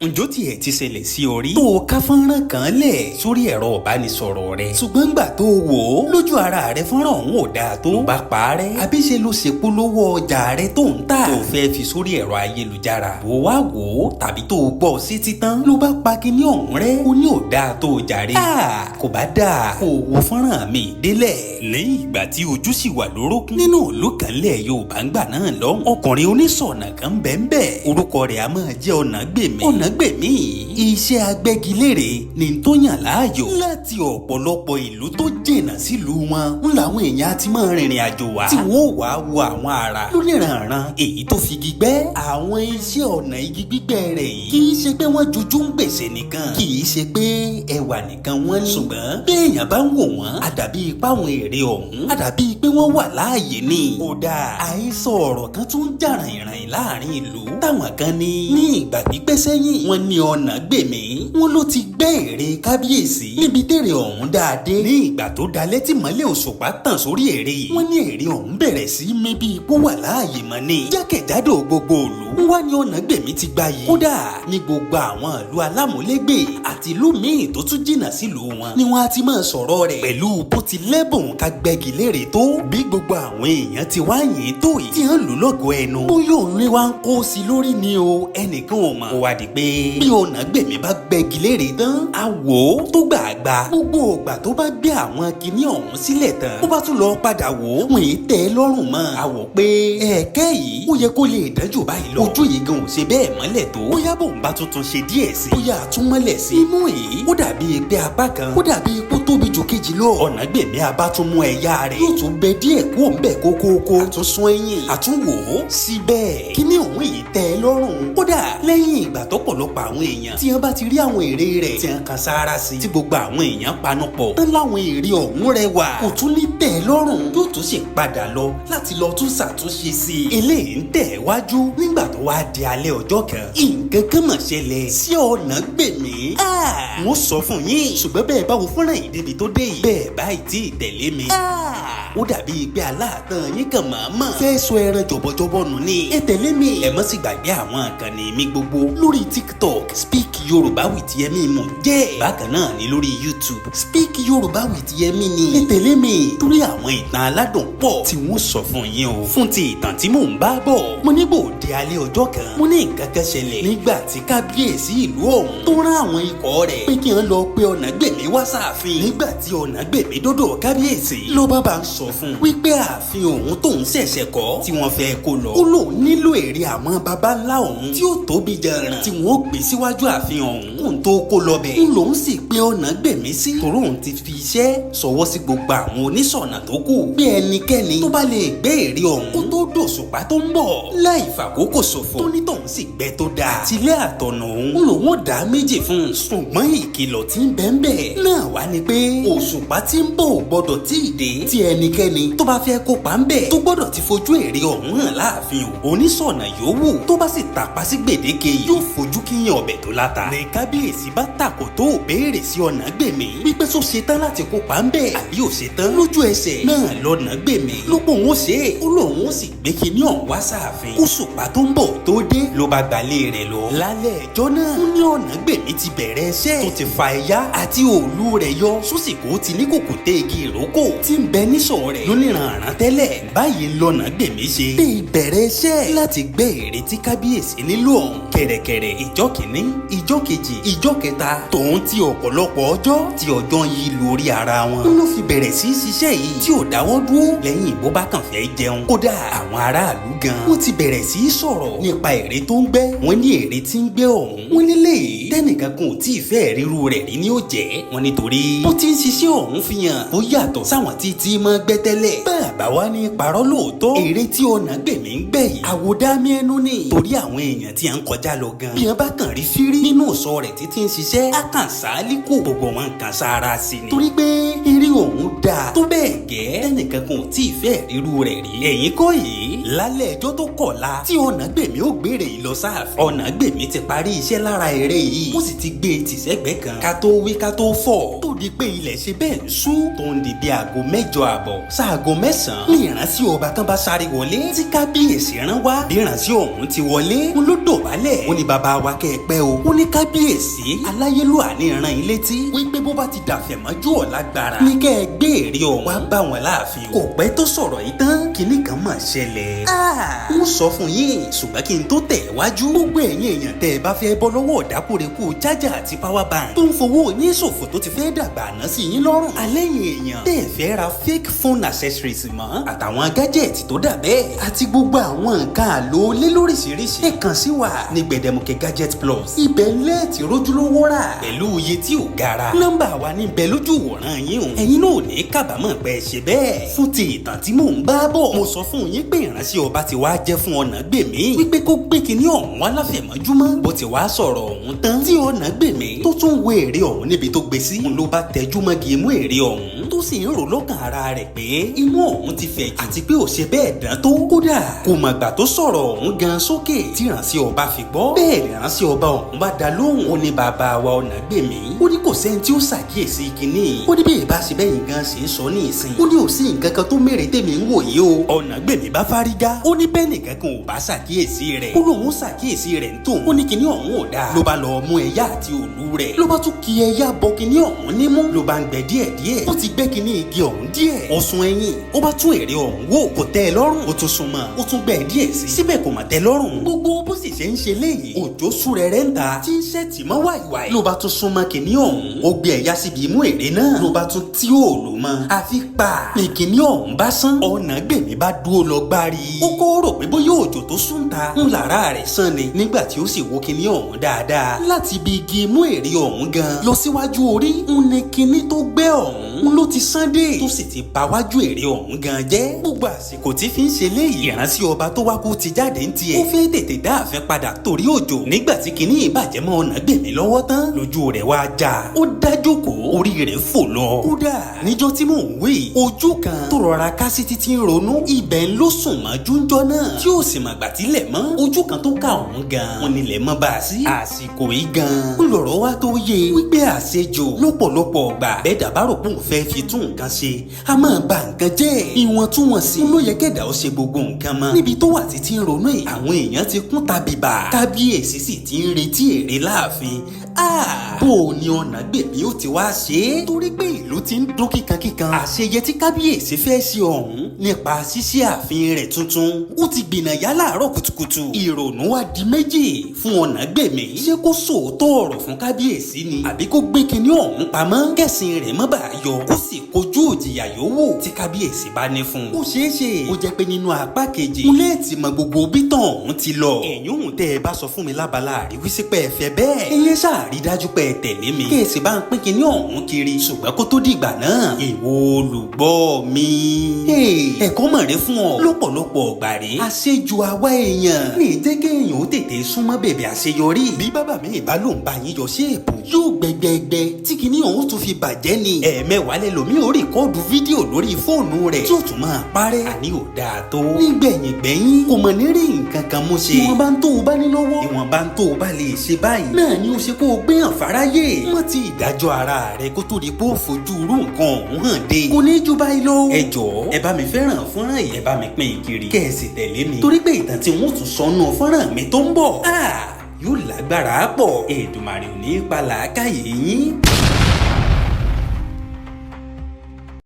Ǹjọ́ tiẹ̀ ti ṣẹlẹ̀ sí ọ rí, tó o ká fọ́nrán kan lẹ̀ sórí ẹ̀rọ ìbánisọ̀rọ̀ rẹ, ṣùgbọ́n gbà tó o wò ó lójú ara rẹ, fọ́nrán ọ̀hún ò dáa tó, ló bá pa á rẹ́? Àbí ṣe ló ṣe polówó ọjà rẹ tó ń tà, tó o fẹ́ fi sórí ẹ̀rọ ayélujára, wò wá wò ó tàbí tó o gbọ́ sí títán, ló bá pa kíní ọ̀hún rẹ́, ó ní ò dáa tó o jàre? Kò bá dáa kó o wo fọ́nrán mi délẹ̀. Ní ìgbà tí ojú sì wà lórókún, nínú ìlú kan lẹ̀ Yorùbá ń gbà náà lọ́hùn, ọkùnrin oníṣọ̀nà kan bẹ́ẹ̀ bẹ́ẹ̀, orúkọ rẹ̀ a máa jẹ́ Ọ̀nàgbèmí. Ọ̀nàgbèmí, iṣẹ́ agbẹ́gilére ní tó yàn láàyò. Láti ọ̀pọ̀lọpọ̀ ìlú tó jìnnà sílùú wọn ń làwọn èèyàn á ti máa rìnrìn àjò wá, tí wọ́n ó wàá wo àwọn àrà lóníranran èyí tó fi igi gbẹ́. Àwọn iṣẹ́ ọnà igi gbígbẹ́ rẹ̀ yìí, kì í ṣe pé wọ́n jojú ń gbèsè nìkan, kì í ṣe pé ẹwà nìkan wọ́n ní, ṣùgbọ́n bí èèyàn bá ń wò wọ́n, àdàbí ipá àwọn ère ọ̀hún, àdàbí pé wọ́n wà láàyè ni. Kódà, àhesọ ọ̀rọ̀ kan tún ń jà ràìnràìn láàrin ìlú, táwọn kan ní ní ìgbà pípẹ́ sẹ́yìn, wọ́n ní Ọ̀nàgbèmí, wọ́n ló ti gbẹ́ ère kábíyèsí níbi tèrè ọ̀hún dáadé. Ní ìgbà tó dalẹ́ tí mọ́lẹ̀ òṣùpá tàn sórí ère yìí, wọ́n ní ère ọ̀hún bẹ̀rẹ̀ sí mí bí ipò wà láàyè mọ́ ni. Jákèjádò gbogbo ìlú ń wá ní Ọ̀nàgbèmí ti gba yìí. Kódà, ní gbogbo àwọn ìlú alámúlégbè àti ìlú míì tó tún jìnnà sílùú wọn ni wọ́n á ti máa sọ̀rọ̀ rẹ̀ pẹ̀lú bó ti lẹ́bùn ká gbẹ́gi lére tó. Bí gbogbo àwọn èèyàn ti wá yìn tó yìí, tí wọ́n lù lọ́gọ̀ọ́ ẹnu, bóyá òun ni wá ń kó sí lórí ni o, ẹnìkan ò mọ̀. Ó wá di pé bí Ọ̀nàgbèmí bá gbẹ́gi lére tán, á wò ó tó gbàgbà. Gbogbo ògbà tó bá gbé àwọn kinní ọ̀hún sílẹ̀ tán, ó bá tún lọ padà wò ó, wọ́n yìí tẹ́ ẹ lọ́rùn mọ́. A wò pé ẹ̀ẹ́kẹ́ yìí, ó yẹ kó lè dánjú báyìí lọ. Ojú yìí gan ò ṣe bẹ́ẹ̀ mọ́lẹ̀ tó. Bóyá bóun bá tuntun ṣe díẹ̀ sí, bóyá àtúnmọ́lẹ̀ sí imú yìí, ó dàbí pé apá kan, ó dàbí pé ó tóbi ju kejì lọ. Ọ̀nàgbèmí abá tún mú ẹ̀yà rẹ̀, yóò tún bẹ díẹ̀ kú òun bẹ̀ kókókó, àtúnṣún ẹ̀yìn, àtúnwò ó síbẹ̀, kíní òun yìí tẹ́ ẹ lọ́rùn. Kódà, lẹ́yìn ìgbà tó pọ̀lọpọ̀ àwọn èèyàn tí wọ́n bá ti rí àwọn ère rẹ̀, tí wọ́n kan sára sí, tí gbogbo àwọn èèyàn panupọ̀ tán láwọn ère ọ̀hún rẹwà, kò tún ní tẹ́ ẹ lọ́rùn, yóò tún sì padà lọ láti lọ tún ṣàtúnṣe sí i. Eléyìí ń tẹ̀ wájú. Nígbà tó wá di alẹ́ ọjọ́ kan, nǹkan kan mà ṣẹlẹ̀ sí Ọ̀nàgbèmí. Wọ́n sọ fún yín, ṣùgbọ́n bẹ́ẹ̀ bá wo fọ́nrán yìí débi tó dé yìí, bẹ́ẹ̀ báyìí tí ì tẹ̀lé mi, ó dàbí pé aláàtàn yín kàn máa mọ̀ fẹ́ sọ ẹran jọ̀bọ̀jọ̀bọ̀ nù ni. Ẹ tẹ̀lé mi, ẹ má sì gbàgbé àwọn ìkànnì mi gbogbo lórí TikTok, Speak Yorùbá with Yẹmí mò ń jẹ́. Bákan náà ní lórí YouTube, Speak Yorùbá with Yẹmí ni. Ẹ tẹ̀lé mi, torí àwọn ìtàn aládùn pọ̀ tí wọ́n sọ fún yín o. Fún ti ìtàn tí mò ń bá bọ̀, mo ní gbòde alẹ́ ọjọ́ kan, mo ní nǹkan kan ṣẹlẹ̀ nígbà tí kábíyèsí ìlú ọ̀hún tó rán àwọn ikọ̀ rẹ̀ pé kí wọ́n lọ pe Ọ̀nàgbèmí wá sáàfin. Nígbà tí Ọ̀nàgbèmí dọ́dọ̀ kábíyèsí, ló bá ń sọ fún un wípé ààfin òun tóun ṣẹ̀ṣẹ̀ kọ́ tí wọ́n fẹ́ kó lọ, ó lóun nílò ère àwọn baba ńlá òun tí ó tóbi jẹrán, tí wọ́n ó gbé síwájú ààfin ọ̀hún kóun tó kó lọ bẹ̀. Ń lòun sì pé Ọ̀nàgbèmí sí, torí òun ti fi iṣẹ́ sọwọ́ sí gbogbo àwọn oníṣọ̀nà tó kù bí ẹnikẹ́ni tó bá lè gbé ère ọ̀hún kó tó dòṣùpá tó ń bọ̀ láì fàkókò ṣòfò, tó ní tòun sì gbẹ tó dáa, àtìlẹ́ àtọ̀nà òun ń lòun ó dá méjì fún un. Ṣùgbọ́n ìkìlọ̀ tí ń bẹ ń bẹ̀ náà wá ni pé òṣùpá tí ń bọ̀ ò gbọ́dọ̀ tí ì dé, tí ẹnikẹ́ni tó bá fẹ́ kópa ń bẹ̀ tó gbọ́dọ̀ ti fojú ère ọ̀hún hàn láàfin o. Oníṣọ̀nà yòówù tó bá sì tàpá sí gbèdéke yìí, yóò fojú kíyàn ọbẹ̀ tó láta. Ní kábíyèsí bá tàkò tó béèrè sí Ọ̀nàgbèmí wípé tó ṣe tán láti kópa ń bẹ̀ àbí ò ṣe tán. Lójú ẹsẹ̀ náà lọ́nàgbèmí ló pòun ó ṣe é, ó lóun ó sì gbé kinní ọ̀hún wá sáàfin kóṣùpá tó ń bọ̀ tó dé. Ló bá gbalé rẹ̀ lọ. Lálẹ́ ẹjọ́ náà, ó ní Ọ̀nàgbèmí ti bẹ̀rẹ̀ iṣẹ́, tó ti fa ẹ̀yà àti òòlù rẹ̀ yọ sósìkò ti ní kòkòtẹ́ igi ìrókò tí ń bẹ nísọ̀ rẹ̀ lóníranran tẹ́lẹ̀. Báyìí lọ́nàgbèmí ṣe dé ìbẹ̀rẹ̀ iṣẹ́ láti gbé ère tí kábíyèsí nílò ọ̀hún. Kẹ̀rẹ̀kẹ̀rẹ̀, ìjọ́ kìíní, ìjọ́ kejì, ìjọ́ kẹta, tòun ti ọ̀pọ̀lọpọ̀ ọjọ́ tí ọjọ́ ń yí lórí ara wọn ló fi bẹ̀rẹ̀ sí í ṣiṣẹ́ yìí tí ò dáwọ́ dúró, lẹ́yìn bó bá kàn fẹ́ jẹun. Kódà, àwọn aráàlú gan, wọ́n ti bẹ̀rẹ̀ sí í sọ̀rọ̀ nípa ère tó ń gbẹ́. Wọ́n ní ère tí ń gbẹ́ ọ̀hún, wọ́n nílé yìí tẹ́nìkan kan ò tí ì fẹ́ ríru rẹ̀ rí ní ó jẹ́. Wọ́n nítorí bó ti ń ṣiṣẹ́ ọ̀hún fi hàn ó yàtọ̀ sáwọn tí tí mọ́ gbẹ́ tẹ́lẹ̀. Bàbá wa ní parọ́, lóòótọ́, ère tí Ọ̀nàgbèmí ń gbẹ́ yìí, àwòdámi ẹnu ni, torí àwọn èèyàn tí à ń kọjá lọ gan, bí wọ́n bá kàn rí fírí nínú ìsọ rẹ̀ títí ń ṣiṣẹ́, á kàn sáálí kù, gbogbo wọn kàn sára sí ni, torí pé eré Òun dáa tó bẹ́ẹ̀ gẹ́ tẹ́nìkan kan ò tí ì fẹ́ ríru rẹ̀ rí. Ẹ̀yìn kọ́ yìí, lálẹ́ ẹjọ́ tó kọ̀la tí Ọ̀nàgbèmí ó gbére yìí lọ sáàfin, Ọ̀nàgbèmí ti parí iṣẹ́ lára eré yìí, ó sì ti gbé e tìṣẹ́gbẹ́ kan. Ká tó wí ká tó fọ̀, tó di pé ilẹ̀ ṣe bẹ́ẹ̀ ń ṣú, tó ń di bí 8:30 sáago 9, ní ìránṣẹ́ ọba kan bá sáré wọlé tí kábíyèsí rán wá. Bí ìránṣẹ́ ọ̀hún ti wọlé, ń ló dọ̀bálẹ̀. Ó ní, "Bàbá wa, kẹ́ ẹ pẹ́ o." Ó ní, "Kábíyèsí aláyélúwà ní ìran yín létí wípé bó bá ti dàfẹ̀mọ́jú ọ̀la gbàrà ní kẹ́ ẹ gbé èrè ọ̀hún wá bá wọn láàfin o." Kò pẹ́ tó sọ̀rọ̀ yìí tán, kinní kan mà ṣẹlẹ̀. Ń sọ fún yín, ṣùgbọ́n kí n tó tẹ̀ wájú, gbogbo ẹ̀yin èèyàn tẹ́ ẹ bá fẹ́ bọ́ lọ́wọ́ ọ̀dákùrẹ́kù chájà àti power bank tó ń fowó yín ṣòfò, tó ti fẹ́ dàgbà àná sí yín lọ́rùn, alẹ́ yìí, èèyàn tẹ́ ẹ fẹ́ ra fake phone accessories mọ́ àtàwọn gadget tó dà bẹ́ẹ̀ àti gbogbo àwọn nǹkan àlò lé lóríṣiríṣi, ẹ kàn sí wa ní Gbẹ̀dẹ̀mukẹ́ Gadget Plus. Ibẹ̀ lẹ́ẹ̀tì rójúlówó rà pẹ̀lú iye tí ò gara. Nọ́mbà wa ní bẹ lójú ìwòran yín o. Ẹ̀yin náà ò ní kábàámọ̀ pé ẹ ṣe bẹ́ẹ̀. Fún ti ìtàn tí mò ń bá bọ̀, mo sọ fún yín pé ìránṣẹ́ ọba ti wá jẹ́ fún Ọ̀nàgbèmí wípé kó gbé kinní ọ̀hún wá láfẹ̀mọ́júmọ́. Bó ti wá sọ̀rọ̀ ọ̀hún tán, tí Ọ̀nàgbèmí tó tún wo èrè ọ̀hún níbi tó gbé sí, òun ló bá tẹjú mọ́gi imú èrè ọ̀hún, tó sì ń rò lọ́kàn ara rẹ̀ pé imú ọ̀hún ti fẹ̀ jù àti pé ò ṣe bẹ́ẹ̀ dán tó. Kódà kò mọ̀gbà tó sọ̀rọ̀ ọ̀hún gan sókè tí ìránṣẹ́ ọba fi gbọ́. Bẹ́ẹ̀ ìránṣẹ́ ọba ọ̀hún bá dá lóhùn. Ó ní, "Bàbá wa Ọ̀nàgbèmí," ó ní, "kò sẹ́ni tí ó ṣàkíyèsí kinní." Ó ní, bí ìbá ṣe bẹ́yìn gan ṣe ń sọ ní ìsìn, ó ní ò sí nǹkan kan tó mèrè tèmi ń wò yìí o. Ọ̀nàgbèmí bá fárígá. Ó ní bẹ́ẹ̀ nìkan kan ò bá ṣàkíyèsí rẹ̀, ó lóun ṣàkíyèsí rẹ̀ ń tòun. Ó ní kinní ọ̀hún ò dáa. Ló bá lọ mú ẹyá àti òòlù rẹ̀, ló bá tún kí ẹyá bọ kinní ọ̀hún nímú, ló bá ń gbẹ díẹ̀díẹ̀. Ó ti gbẹ́ kinní igi ọ̀hún díẹ̀, ó sún ẹ̀yìn, ó bá tún èrè ọ̀hún wò, kò tẹ́ ẹ lọ́rùn. Ó tún súnmọ́, ó tún gbẹ díẹ̀ sí, síbẹ̀ kò mà tẹ́ lọ́rùn. Gbogbo bó sì ṣe ń ṣe léyìí, òjò súrẹrẹ ń ta tí ń ṣẹ́tì mọ́ wàìwàì. Ló bá tún súnmọ́ kinní ọ̀hún, ó gbé ẹ̀yà síbi imú èrè náà, ló bá tún tí òòlù mọ́, àfi pa ní kinní ọ̀hún bá sán. Ọ̀nàgbèmí bá dúró lọ gbárí. Ó kó rò pé bóyá òjò tó sún ta ń lára rẹ̀ sán ni. Nígbà tí ó sì wo kinní ọ̀hún dáadáa, láti ibi igi imú èrè ọ̀hún gan lọ síwájú orí ń ní kinní tó gbẹ́ ọ̀hún ń ló ti sán dé, tó sì ti bà wájú èrè ọ̀hún gan jẹ́. Gbogbo àsìkò tí fi ń ṣe léyìí, ìránṣẹ́ ọba tó wá kú ti jáde ń tiẹ̀. Ó fẹ́ tètè dá àfẹ́ padà torí òjò. Nígbà tí kinní ìbàjẹ́ mọ́ Ọ̀nàgbèmí lọ́wọ́ tán, lójú rẹ̀ wá já, ó dájókòó, orí rẹ̀ fò lọ. Kódà níjọ́ tí mò ń wí, ojú kan tó rọra ká sí títí ń ronú, ibẹ̀ ló sùn mọ́jú ńjọ́ náà, tí ó sì mọ̀gbà tílẹ̀ mọ́. Ojú kan tó ká òun gan wọn nílẹ̀ mọ́ bá a sí. Àsìkò yìí gan ń lọ̀rọ̀ wá tó yé wípé àṣejù lọ́pọ̀lọpọ̀ ọgbà bẹ́ẹ̀ dàbárò pòun fẹ́ fi tún nǹkan ṣe, a máa ba nǹkan jẹ́. Ìwọ̀ntúnwọ̀nsì ló yẹ kẹ́dà ó ṣe gbogbo nǹkan mọ́. Níbi tó wà títí ń ronú yìí, àwọn èèyàn ti kún tàbíbà, kábíyèsí sì ti ń retí èrè láàfin. Bó o ní Ọ̀nàgbèmí ó ti wá ṣe é, torí pé ìlú ti ń dún kíkankíkan. Àṣeyẹ tí kábíyèsí fẹ́ ṣe ọ̀hún nípa ṣíṣí ààfin rẹ̀ tuntun, ó ti gbìnàyà láàárọ̀ kùtùkùtù. Ìrònú wá di méjì fún Ọ̀nàgbèmí. Ṣé kó sòótọ́ ọ̀rọ̀ fún kábíyèsí ni, àbí kó gbé kinní ọ̀hún pamọ́ kẹ̀sìn rẹ̀ mọ́ bàa yọ, kó sì kojú òjìyà yòówù tí kábíyèsí bá ní fún un? Ó ṣeé ṣe ó jẹ́ pé nínú apá kejì múlẹ̀tì mọ gbogbo bítàn ọ̀hún ti lọ. Ẹ̀yìn òun tẹ́ ẹ bá sọ fún mi lábala àríwísí pé ẹ fẹ́ bẹ́ẹ̀, ìyẹn ṣáà rí dájú pé ẹ tẹ̀lé mi, kí ẹ sì bá ń pín kinní ọ̀hún kiri. Ṣùgbọ́n kó tó dìgbà náà, ìwọ olùgbọ́ mi, ẹ̀kọ́ mọ̀rẹ́ fún ọ lọ́pọ̀lọpọ̀ ọ̀gbà rí. Àṣejù àwa èèyàn ní jẹ́ kéèyàn ó tètè súnmọ́ bèbè àṣeyọrí. Bí bàbá mi ìbá ló ń bá yín yọ sí èbù, yóò gbẹgbẹgbẹ tí kinní ọ̀hún tún fi bàjẹ́ ni. 10 lẹ́lòmíì ó record fídíò lórí fóònù rẹ̀ tí ó tún máa parẹ́. Àní ò dáa tó. Nígbẹ̀yìn gbẹ̀yìn, kò mọ̀ ní rí nǹkan kan mú ṣe. Ìwọ̀nba ń tó o bá ní lọ́wọ́, ìwọ̀nba ń tó o bá lè ṣe báyìí náà ni ó ṣe kó o gbé hàn fáráyé. Mọ́ ti ìdájọ́ ara rẹ kó tó di pé ó fojú irú nǹkan ọ̀hún hàn dé. Kò ní ju báyìí lọ. Ẹ jọ̀ọ́, ẹ bá mi fẹ́ràn fọ́nrán yìí, ẹ bá mi pín in kiri, kẹ́ ẹ sì tẹ̀lé mi, torí pé ìtàn tí wọ́n tún sọnù fọ́nrán mi tó ń bọ̀ yóò lágbára pọ̀. Èdùmàrè ò ní í pa làákàyè yín.